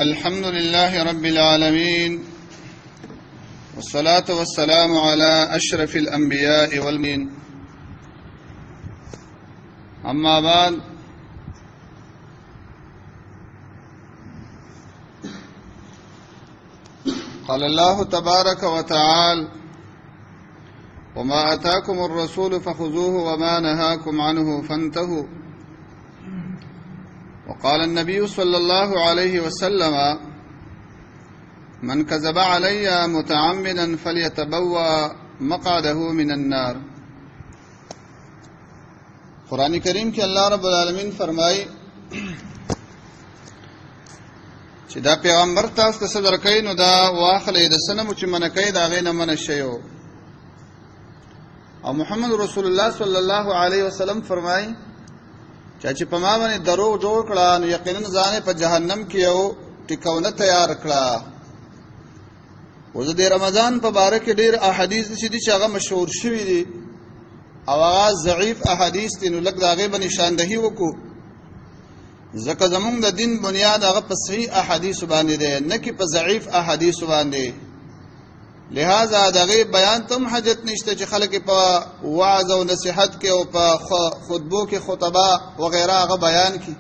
الحمد لله رب العالمين، والصلاة والسلام على أشرف الأنبياء والمين. أما بعد، قال الله تبارك وتعالى: وما أتاكم الرسول فخذوه وما نهاكم عنه فانتهوا. وقال النبي صلى الله عليه وسلم: من كذب علي متعمدا فليتبوأ مقعده من النار. قرآن کریم کې الله رب العالمین فرمایي چې دا پیغمبر تاسو ته صدر کوي نو دا واخلې، د سنمو چې منه کوي دا غې نه منه شيو. او محمد رسول الله صلی الله علیه وسلم فرمایي چې په ما باندې دروغ جوړ کړه نو یقینا ځان په جهنم کې یو ټیکاونه تیار کړه. او د رمضان په باره کې ډېر احادیث چې دي چې هغه مشهور شوي دي او هغه ضعیف احادیث دي، نو لږ د هغې به نشاندهي وکړو، ځکه زمونږ د دین بنیاد هغه په صحیح احادیث باندې دی، نه کې په ضعیف احادیث باندې. لہذا دغه بیان تم حاجت نشته چې خلک په وعظ او نصيحت کې او په خطبو کې خطبه وغیرہ هغه بیان کی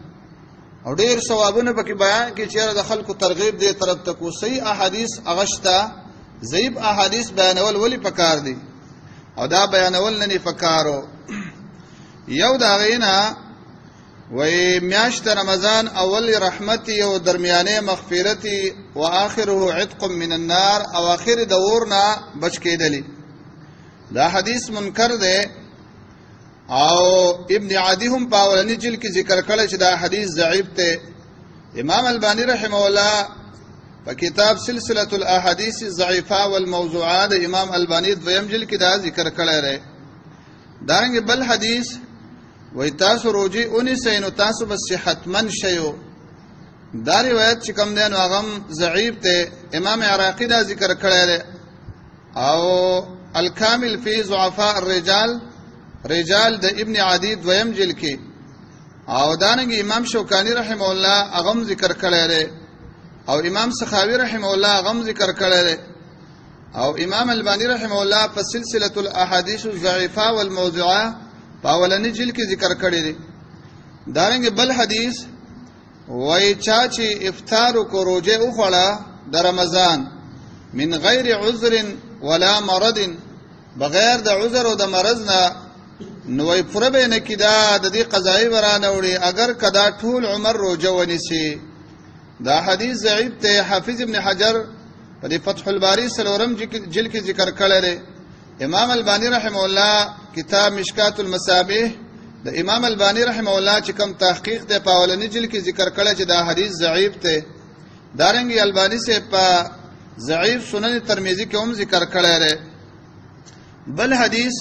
او ډیر ثوابونه پکې بیان کی چې د خلکو ترغیب دی طرف ته کو. صحیح احادیث اغشتا، ضعیف احادیث بیانول ولی پکار دي او دا بیانول نه پکارو. یو دا غینا وی میاشت رمضان اول رحمتي او درمیانه مغفرتي او اخره عتق من النار، او اخر د اور نه بچ کېدلی. دا حدیث منکر دی او ابن عدی هم په اولنی جلد کې ذکر کړی چې دا حدیث ضعیف دی. امام البانی رحمه الله په کتاب سلسله الاحاديث الضعیفه والموضوعات امام البانی دویم جلد کې دا ذکر کړی دی. دارنګ بل حدیث وای تاسو روزي اونیسئ نو تاسو به صحتمن شئ. دا روایت چې کوم دی نو هغه ضعیف دی، امام عراقي دا ذکر کړی دی. او الکامل فی ضعفاء الرجال رجال د ابن عدی دویم جلد کې، او دانګ امام شوکانی رحم الله هغه ذکر کړی دی، او امام سخاوي رحم الله هغه ذکر کړی دی، او امام البانی رحم الله په سلسله الاحاديث الضعیفه والموضوعه په اولنی جلد کې ذکر کړی دی. دارنګ بل حدیث وای چا چې افطار کو روزه وخوړه د رمضان من غیر عذر ولا مرض، بغیر د عذر او د مرض نه، نو وای پوره به نه کیدا د دې قضایي ورانه وړي اگر کدا ټول عمر روزه ونیسي. دا حدیث ضعیف ته، حافظ ابن حجر په دې فتح الباری سلورم جلد کې ذکر کړی دی. امام البانی رحم الله کتاب مشکات المصابیح د امام البانی رحم الله چې کوم تحقیق دی په اولنی جلد کې ذکر کړی چې دا حدیث ضعیف دی. دارنګ البانی سے په ضعیف سنن ترمذی کې هم ذکر کړی دی. بل حدیث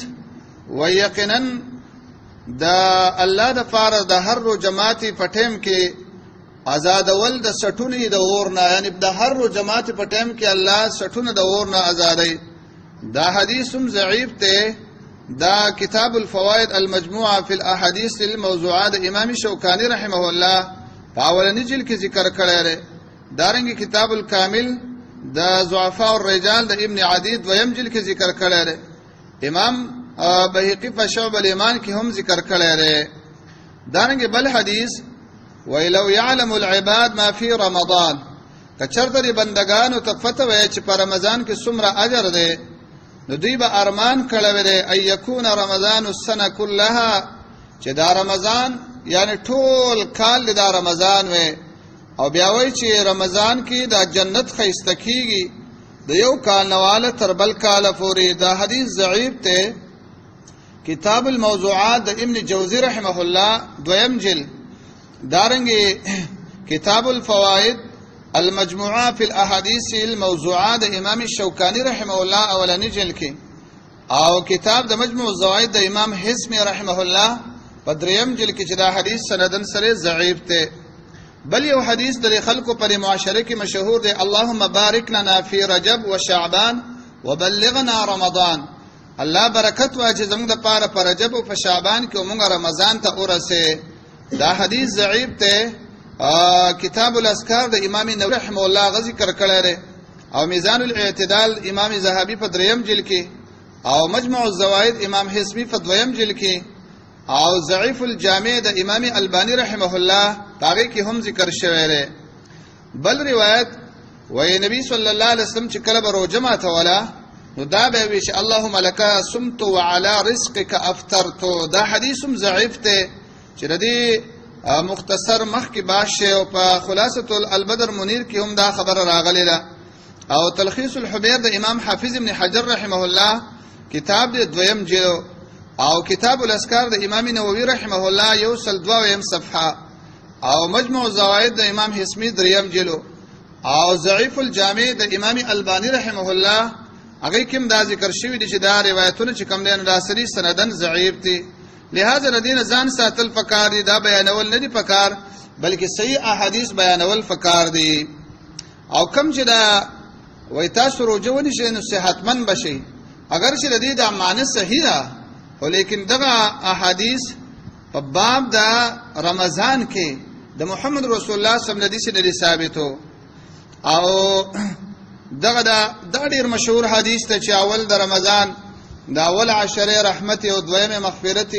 ویقینا د الله د فار د هر رو جماعتي په ټیم کې آزادول د سټونی د اور نه، یعنی د هر رو جماعت په ټیم کې الله سټونه د اور نه آزادوي. دا حدیث هم ضعیف ته. دا کتاب الفوائد المجموعه فی الاحاديث الموضوعات امام شوکانی رحمه الله په اولنی جلد کې ذکر کړی دی. دارنګ کتاب الکامل د ضعفاء الرجال د ابن عدی دویم جلد کې ذکر کړی دی. امام بهقي په شعب الایمان کې هم ذکر کړی دی. دارنګ بل حدیث ویلو يعلم العباد ما فی رمضان، کچرته د بندگانو ته پته وای چې په رمضان کې څومره اجر دی نو دوی به ارمان کړی وی ای یکون رمضان السنه كلها، چې دا رمضان یعنی ټول کال دا رمضان وي. او بیا وای چې رمضان کې دا جنت خیسته کیږي د یو کال نواله تر بل کال پورې. دا حدیث ضعیف ته. کتاب الموضوعات د ابن جوزی رحمه الله دویم جلد، دارنګ کتاب الفوائد المجموعه فی الاحاديث الموضوعات د امام شوکانی رحمه الله اولنی جلد کې، او کتاب د مجموع الزوائد د امام حزمی رحمه الله په دریم جلد کې چې دا حدیث سندن سره ضعیف ته. بل یو حدیث د خلکو پر معاشره کې مشهور دی، اللهم بارک لنا فی رجب وشعبان وبلغنا رمضان. الله برکت واچي زموږ د پاره پر رجب او په شعبان کې موږ رمضان ته ورسه. دا حدیث ضعیف ته. کتاب الاسکار د امام نووي رحمه الله غ ذکر کړی دی، او میزان الاعتدال امام زهبي په دریم جلد کې، او مجموع الزوائد امام حسبي په دویم جلد کې، او ضعیف الجامع د امام البانی رحمه الله هغه کې هم ذکر شوی دی. بل روایت وای نبی صلی الله علیه وسلم چې کله به روزه ماتوله نو دا به وی چې اللهم لك صمت وعلى رزقك افطرت. دا حدیث هم ضعیف دی چې د دې مختصر مخ کې باشه، او په خلاصه البدر منیر کې هم دا خبره راغلې ده، او تلخیص الحبیر د امام حافظ ابن حجر رحمه الله کتاب دی دویم جلد، او کتاب الاسکار د امام نووي رحمه الله 102 صفحه، او مجموع الزوائد د امام حسمی دریم جلد، او ضعیف الجامع د امام البانی رحمه الله هغه کوم دا ذکر شوی دی چې دا روایتونه چې کم دي نو دا سری سندن ضعیف دي. لہذا د دین ځان ساتل پکار دي، دا بیانول نه دي پکار، بلکې صحیح احادیث بیانول پکار دي. او کم چې دا وای تاسو روزه ونیسئ نو صحتمند بشئ، اگر چې د دې دا معنی صحیح ده، خو لیکن دغه احادیث په باب د رمضان کې د محمد رسول الله صلی الله علیه وسلم نه ثابتو. او دغه دا ډیر مشهور حدیث ته چې اول د رمضان د اول عشره رحمت او دویمه مغفرت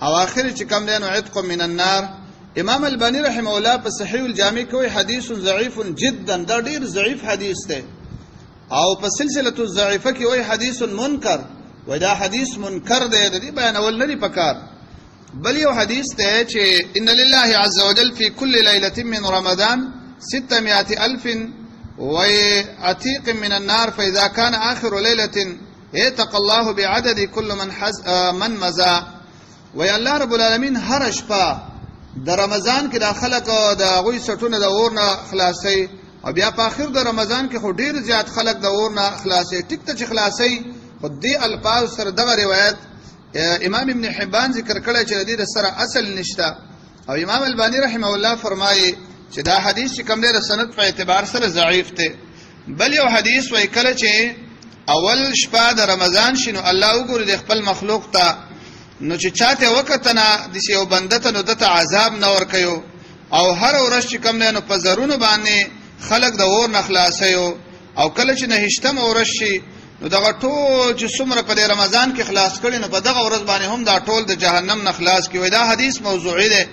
او اخر چې کم دی نو عتق من النار. امام البانی رحمه الله په صحیح الجامع کې حدیث ضعیف جدا، دا ډیر ضعیف حدیث دی، او په سلسله الضعیفه کې وای حدیث منکر، وای دا حدیث منکر دی، د دې بیانول نه دی پکار. بل یو حدیث ته چې ان لله عز وجل فی كل ليله من رمضان 600 الف وعتيق من النار، فإذا كان آخر ليلة اعتق الله بعدد كل من حز من مزا. وی الله رب العالمین هر شپه د رمضان کې د خلک د غوي سټونه د اور نه خلاصي، او بیا په اخر د رمضان کې خو ډیر زیات خلک د اور نه خلاصي. ټیک ته چې خلاصي، خو دې الفاظ سره دغه روایت امام ابن حبان ذکر کړی چې د دې سره اصل نشته، او امام البانی رحمه الله فرمایي چې دا حدیث چې کوم دی د سند په اعتبار سره ضعیف دی. بل یو حدیث وای کله چې اول شپه د رمضان شینو الله وګوري د خپل مخلوق ته، نو چې چاته وکتنه د یو بنده ته نو دته عذاب نه ور کوي، او هر ورځ چې کم نه نو په زرونو باندې خلک د اور نه خلاصيو، او کله چې نهشتم ورځ شي نو دغه ټول چې څومره په رمضان کې خلاص کړي نو په دغه ورځ باندې هم دا ټول د جهنم نه خلاص کړي. دا حدیث موضوعي دی،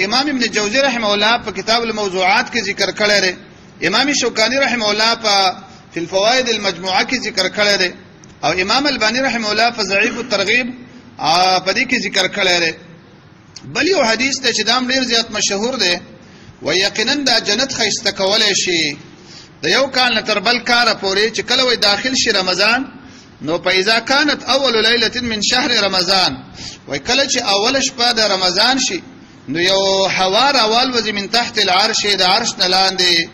امام ابن جوزی رحمه الله په کتاب الموضوعات کې ذکر کړی دی، امام شوکانی رحمه الله په فی الفوائد المجموعه کې ذکر کړی دی، او امام البانی رحمه الله په ضعیف الترغیب په دې کې ذکر کړی دی. بل یو حدیث ته چې دام ډیر زیات مشهور دی، و یقینا دا جنت خیسته کولای شي د یو کال نه تر بل کار پورې، چې کله وای داخل شي رمضان نو په اذا كانت اول ليله من شهر رمضان، وای کله چې اول شپه د رمضان شي نو یو هوا راوالوځي من تحت العرش، د عرش نه لاندې،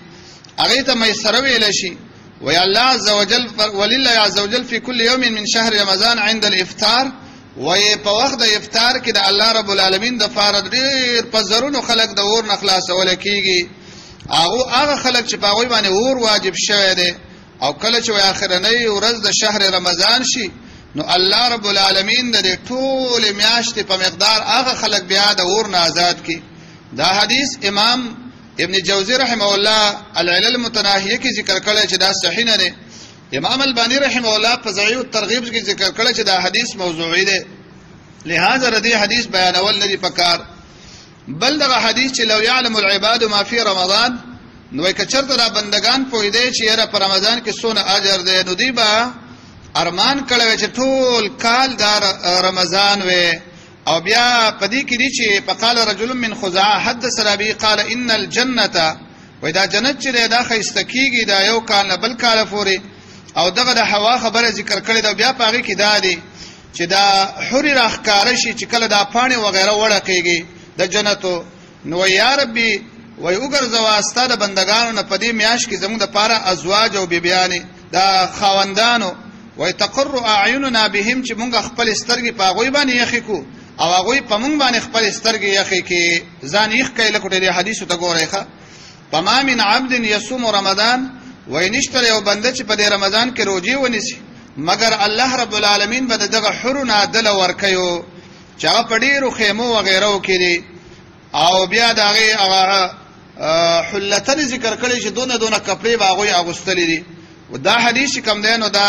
هغه ته میسره ویل شي. وی الله عز وجل ولله عز وجل في كل يوم من شهر رمضان عند الافطار، وی په وخت د افطار کې د الله رب العالمین د فار ډیر په زرونو خلک د اور نه خلاصول کیږي، هغه خلک چې په هغوی باندې اور واجب شوی دی. او کله چې اخرنۍ ورځ د شهر رمضان شي نو الله رب العالمین د ټول میاشتې په مقدار هغه خلک بیا د اور نه آزاد کی. دا حدیث امام ابن جوزی رحمه الله العلل المتناهیه کې ذکر کړی چې دا صحیح نه دی. امام البانی رحمه الله په ضعیف الترغیب کې ذکر کړی چې دا حدیث موضوعي دی، لہذا ردی حدیث بیانول نه دی پکار. بل دغه حدیث چې لو يعلم العباد ما فی رمضان، نو کچرته دا بندگان پوی دی چې یاره په رمضان کې سونه اجر دی، نو دی با ارمان کړی چې ټول کال دا رمضان وي. او بیا پدې کې دي چې فقال رجل من خزاعه حدث ربي قال ان الجنه، وای دا جنت چې دا خیسته کیږي دا یو کال نه بل کال پورې، او دغه د هوا خبره ذکر کړې ده. بیا پاغه کې دا دي چې دا حوري راخکار شي چې کله دا پانی وغیرہ وړکیږي د جنتو، نو یا ربي وای وګرځوا ستا د بندگانو نه پدې میاش کې زموږ د پاره ازواج او بیبیانې دا خاوندانو، وای تقر اعیننا بهم، چې مونږ خپل سترګې په هغوی باندې یخې کو او هغوی په مونږ باندې خپل سترګې یخې کې ځان یخ کوي. لکه دې حدیث ته ګورئ ښه، فما من عبد يصوم رمضان، وای نشته یو بنده چې په دې رمضان کې روزي ونیسي مګر الله رب العالمین به دغه حرونه عدل ورکيو چې هغه په ډیرو خیمو وغیرو کې دي. او بیا دغه هغه حلتن ذکر کړی چې دونه دونه کپڑے باغوي اغوستلې دي. او دا حدیث کوم دی نو دا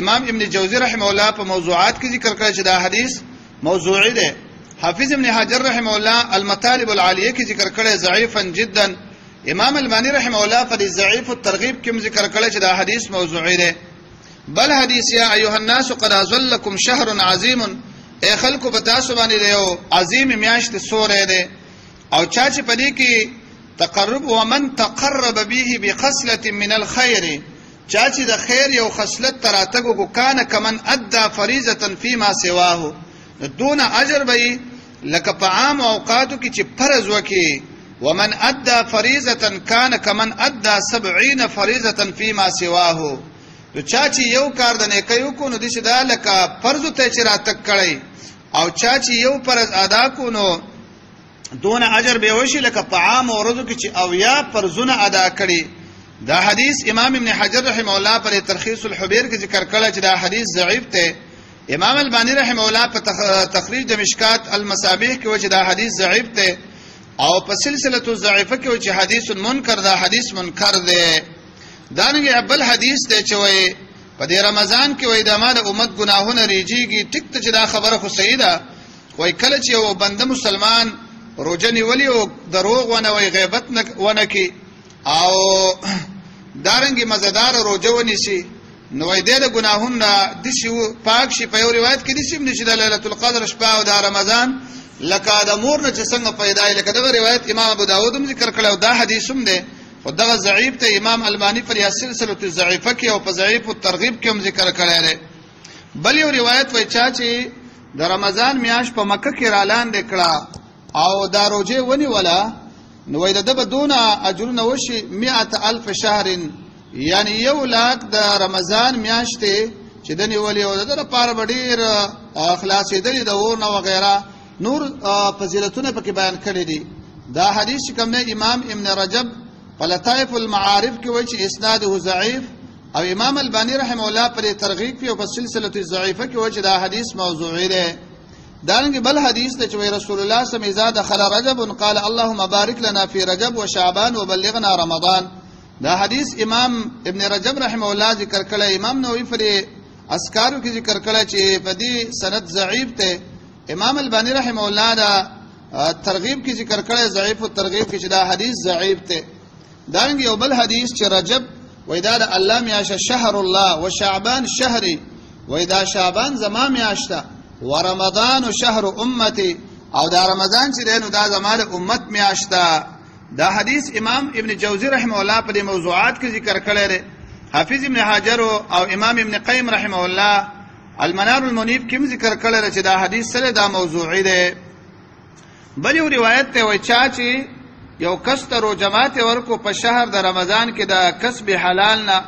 امام ابن جوزی رحم الله په موضوعات کې ذکر کړی چې دا حدیث موضوعي دی. حافظ ابن حجر رحم الله المطالب العالیه کې ذکر کړی ضعیفا جدا. امام البانی رحم الله په ضعیف الترغیب کې ذکر کړی چې دا حدیث موضوعي دی. بل حدیث یا ایها الناس قد ازلکم شهر عظیم، اے خلکو په تاسو باندې یو عظیم میاشت سورې ده، او چا چې په دې کې تقرب ومن تقرب به بخصله من الخير، چا چې د خیر یو خصلت تراتګو کو کان کمن ادى فریضه فيما سواه، دون اجر به لکه په عام اوقاتو کې چې فرض وکي. ومن ادى فریضه کان کمن ادى 70 فریضه فيما سواه، نو چا چې یو کار د نیکۍ وکړو نو داسې دا لکه فرض ته چې راتګ کړی، او چا چې یو فرض ادا کو نو دون اجر به وشي لکه په عام ورځو کې چې او یا فرضونه ادا کړي. دا حدیث امام ابن حجر رحم الله پر ترخیص الحبیر کې ذکر کړی چې دا حدیث ضعیف دی. امام البانی رحم الله په تخریج د مشکات المصابیح کې و چې دا حدیث ضعیف دی، او په سلسله الضعیفه کې و چې حدیث منکر، دا حدیث منکر دی. دانګه بل حدیث دی چې وای په دې رمضان کې وای د ما د امت ګناهونه ریجیږي. ټیک ته چې دا خبره خو صحیح ده، وای کله چې یو بنده مسلمان روزه نیولې او دروغ ونه وای، غیبت نه ونه کی، او دارنګ مزدار روزه ونیسي، نو وای د ګناهونو د شی پاک شي. په یو روایت کې د شي چې د ليله القدر شپه او د رمضان لکه د مور نه چې څنګه پیدا لکه دغه روایت امام ابو داود هم ذکر کړی او دا حدیث هم دی، خو دغه ضعیف ته امام البانی پر سلسله الضعیفه کې او په ضعیف الترغیب کې هم ذکر کړی دی. بل یو روایت وای چا چې د رمضان میاش په مکه کې را لاندې کړه او دا روزه ونیوله، نو وای د به دونه اجرونه وشي 100,000 شهر، یعنی 1 لاک د رمضان میاشتې چې د نیولې او د لپاره به ډېر خلاصېدلې د اور نه وغیره نور فضیلتونه پکې بیان کړي دي. دا حدیث کوم نه امام ابن رجب په لطائف المعارف کې وایي چې اسناده ضعیف، او امام البانی رحم الله پر ترغیب کې او په سلسله ضعیفه کې وایي چې دا حدیث موضوعي دی. دارنګ بل حدیث ته چې رسول الله صلی الله علیه وسلم اذا دخل رجب قال اللهم بارك لنا في رجب وشعبان وبلغنا رمضان. دا حدیث امام ابن رجب رحم الله ذکر کړی، امام نووي پر اذکارو کې ذکر کړی چې په دې سند ضعیف ته. امام البانی رحم الله دا ترغیب کې ذکر کړی، ضعیف او ترغیب کې، چې دا حدیث ضعیف ته. دارنګ یو بل حدیث چې رجب وای دا د الله میاشه، شهر الله وشعبان شهري، وای دا شعبان زما میاشته، ورمضان شهر امتي، او دا رمضان چې دی نو دا زما د امت میاشته. دا حدیث امام ابن جوزی رحم الله په دې موضوعات کې ذکر کړی دی. حافظ ابن حجر او امام ابن قیم رحم الله المنار المنیب کې ذکر کړی دی چې دا حدیث سره دا موضوعي دی. بل یو روایت ته وای چا چې یو کس ته روزه ماتی ورکو په شهر د رمضان کې د کسب حلال نه،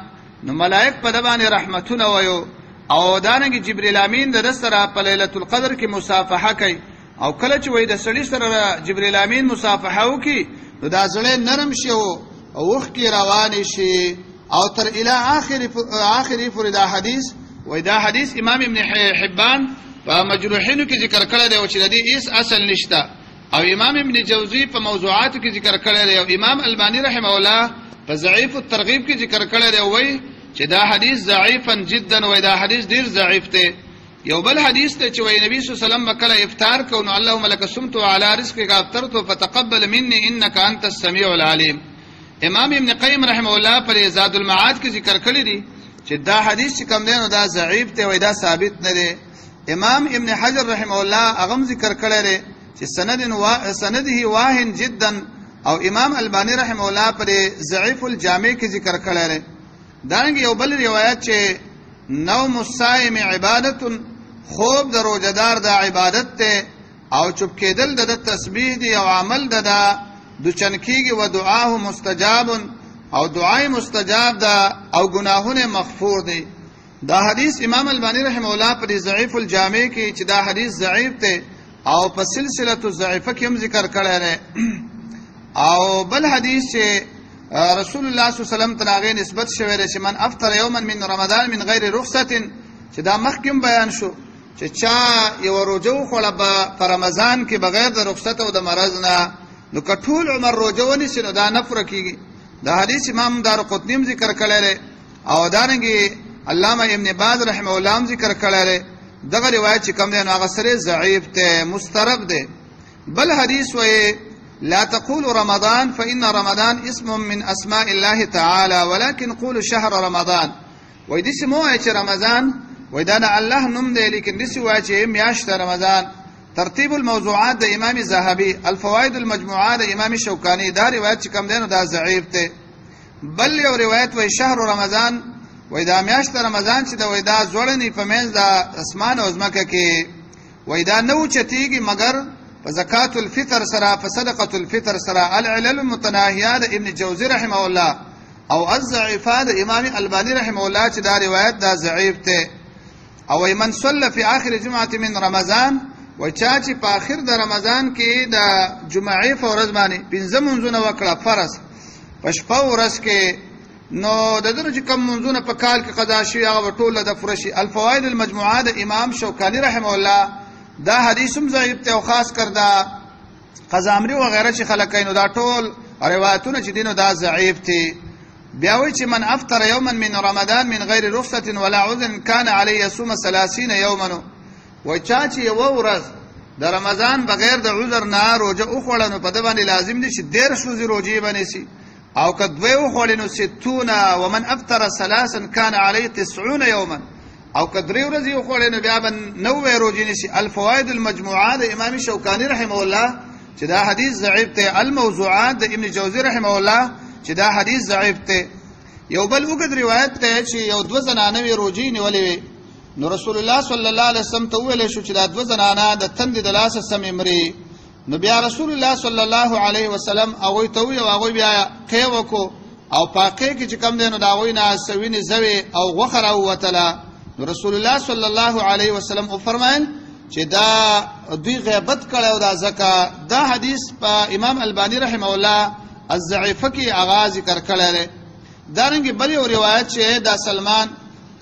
نو ملائک په د باندې رحمتونه وایو، او دانګ جبرئیل امین د سره په ليله القدر کې مصافحه کوي، او کله چې وای د سړي سره جبرئیل امین مصافحه وکي نو دا زړه نرم شي او اوښکې روانې شي، او تر الی اخر اخر پورې. دا حدیث وای دا حدیث امام ابن حبان په مجروحینو کې ذکر کړی دی او چې د دې هیڅ اصل نشته، او امام ابن جوزی په موضوعاتو کې ذکر کړی دی، او امام البانی رحم الله په ضعیف الترغیب کې ذکر کړی دی، وای چې دا حدیث ضعیفا جدا، وای دا حدیث ډیر ضعیف دی. یو بل حدیث ته چې وای نبی صلی الله علیه وسلم کله افطار کو نو اللهم لك صمت على رزقك افطرت فتقبل مني انك انت السميع العليم. امام ابن قیم رحم الله پر زاد المعاد کې ذکر کړی دی چې دا حدیث چې کوم دی نو دا ضعیف دی، وای دا ثابت نه دی. امام ابن حجر رحم الله هغه ذکر کړی دی چې سند سنده واهن جدا، او امام البانی رحم الله پر ضعیف الجامع کې ذکر کړی دی. دارنګ یو بل روایت چې نوم الصائم عبادت، خوب د روزدار د عبادت ته، او چوپ کېدل د تسبیح دی او عمل د دا دچن کېږي، و دعاه مستجاب، او دعای مستجاب ده، او ګناهونه مغفور دي. دا حدیث امام البانی رحم الله پر ضعیف الجامع کې چې دا حدیث ضعیف دی، او په سلسله الضعیفه کې هم ذکر کړی دی. او بل حدیث چې رسول الله صلی الله علیه وسلم تراغه نسبت شوی دی چې من افطر یوما من رمضان من غیر رخصه، چې دا مخکې بیان شو چې چا یو روزه وخوړه په رمضان کې بغیر د رخصت او د مرض نه، نو که ټول عمر روزه ونیسي نو دا نه پوره کیږي. دا حدیث امام دارقطنی هم ذکر کړی دی او دارنګه علامه ابن باز رحمه الله هم ذکر کړی دی. دغه روایت چې کوم دی نو هغه سره ضعیف دی، مسترب دی. بل حدیث وایي لا تقول رمضان فإن رمضان اسم من أسماء الله تعالى ولكن قول شهر رمضان. وای دسی مو وایي چې رمضان وای دا د الله نوم دی، لیکن دسی وایي چې میاشت رمضان. ترتیب الموضوعات د امام زاهبی، الفوائد المجموعه د امام شوکانی، دا روایت چې کوم دی نو دا ضعیف دی. بل یو روایت وای شهر رمضان، وای دا میاشت رمضان چې د وای دا ځوړنی په منځ د اسمان او ځمکه کې وای دا نه اوچتیږي مګر په زکات الفطر سره، په صدقه الفطر سره. العلل المتناهیه د ابن جوزی رحمه الله او الضعیفه د امام البانی رحمه الله چې دا روایت دا ضعیف دی. او من صلى في اخر جمعه من رمضان، و چا چې په اخر د رمضان کې د جمعې په ورځ باندې پنځه منځونه وکړه فرض په شپه ورځ کې، نو د دغه چې کوم منځونه په کال کې قضا شي هغه ټول د فرشي. الفوائد المجموعه د امام شوکانی رحمه الله دا حدیث هم ضعیف دی او خاص کر دا قضا امری وغیرہ چې خلک کوي نو دا ټول روایتونه چې دینو دا ضعیف دي. بیا وایي چې من افطر یوما من رمضان من غیر رخصه ولا عذر کان علی یصوم 30 یوما. وای چا چې یوه ورځ د رمضان بغیر د عذر نه روزه وخوړه نو په ده باندې لازم دي چې 30 ورځې روزې باندې سي، او که دوه وخوړې نو 60، ومن افطر ثلاثا کان علیه 90 یوما، او که درې ورځې وخوړې نو بیا به 90 روزې نیسي. الفوائد المجموعه د امام شوکانی رحمه الله چې دا حدیث ضعیف دی. الموضوعات د ابن جوزی رحمه الله چې دا حدیث ضعیف دی. یو بل اوږد روایت دی چې یو دوه زنانه وې روزې نیولې وې، نو رسول الله صلی الله علیه وسلم ته وویل شو چې دا دوه زنانه د تندې د لاسه سمې مري. نو بیا رسول الله صلی الله علیه وسلم هغوی ته وویل، هغوی بیا قی وکړو او پاقې کې چې کوم دی نو د هغوی نه سوینې زوې او غوښه راووتله. نو رسول الله صلی الله علیه وسلم وفرمایل چې دا دوی غیبت کړی او دا ځکه دا حدیث په امام البانی رحمه الله الضعیفه کې هغه ذکر کړی دی. دارنګه بل یو روایت چې دا سلمان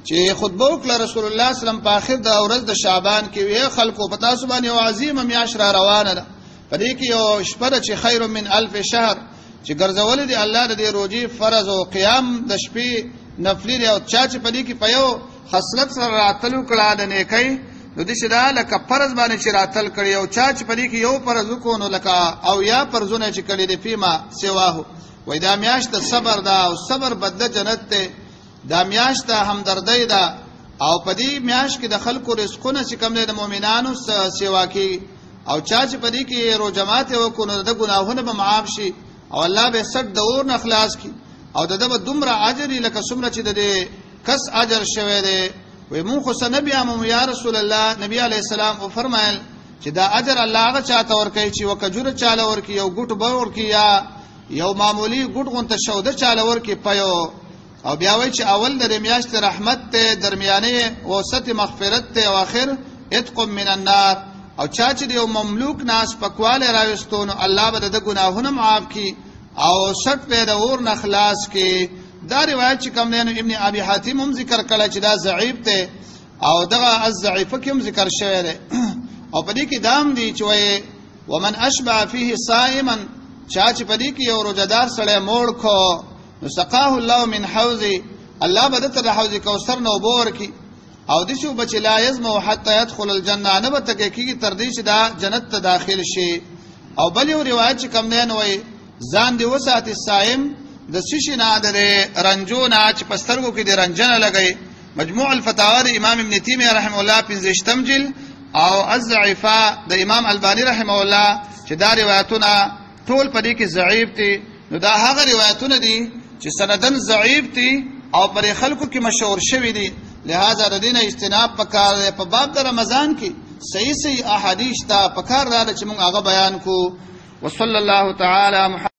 چې خطبه وکړه رسول الله صلی الله علیه وسلم په اخر د ورځ د شعبان کې وی خلکو په تاسو باندې یو عظیمه میاشت را روانه ده، په دې کې یو شپه ده چې خیر من الف شهر، چې ګرځولې دی الله د دې روزي فرض او قیام د شپې نفلی دی، او چا چې په دې کې په یو خصلت سره راتلو کړه د نیکۍ نو دې چې دا لکه فرض باندې چې راتل کړي، او چا چې په دې کې یو فرض وکړو نو لکه او یا فرضونه چې کړي دي فيما سواه. وای دا میاشت صبر ده او صبر بدله جنت ته، دا میاشت همدردۍ ده، او په دې میاشت کې د خلکو رزقونه چې کوم دی د مؤمنانو سیوا کی، او چا چې په دې کې روزه ماته وکړو نو د ګناهونه به معاف شي او الله به سټ د اور نه خلاص کی، او د ده به دومره اجر لکه څومره چې د دې کس اجر شوی دی. وی مونږ خو څه نه بیا مو یا رسول الله. نبی علیه السلام وفرمایل چې دا اجر الله هغه چاته ورکوي چې یو کجوره چاله ورکړي، یو ګوټ به ورکړي، یا یو معمولی ګوټ غونته شوده چاله ورکړي په یو. او بیا وایي چې اول د میاشت رحمت ته، درمیانه وسط مغفرت ته، او اخر اتق من النار. او چا چې د یو مملوک ناس پکواله راوستو نو الله به د ګناهونو معاف کړي او سټ په د اور نه خلاص کړي. دا روایت چې کوم دی نو ابن ابي حاتم هم ذکر کړی چې دا ضعیف دی، او دغه الضعیفه کې هم ذکر شوی دی. او په دې کې دام دی چې وایي ومن اشبع فيه صائما، چا چې په دې کې یو روزهدار سړی موړ کو نو سقاه الله من حوض، الله به دته د حوض کوثر نه اوبه ورکړي، او داسې اوبه چې لا یظمأ حتی یدخل الجنه، نه به تږی کېږي تر دې چې دا جنت ته داخل شي. او بل یو روایت چې کوم دی نو وایي ځان دې وساتي صایم د څه شي نه، د رنجو نه چې په سترګو کې د رنجنه لګوي. مجموع الفتاوی د امام ابن تیمیه رحمه الله 25 جلد، او الضعیفه د امام البانی رحمه الله چې دا روایتونه ټول په دې کې ضعیف دي. نو دا هغه روایتونه دي چې سندن ضعیف دي او پر خلکو کې مشهور شوي دي، لہذا د دین اجتناب پکار دی. په باب د رمضان کې صحیح صحیح احادیث ته پکار ده چې موږ هغه بیان کو. وصلی الله تعالی محمد.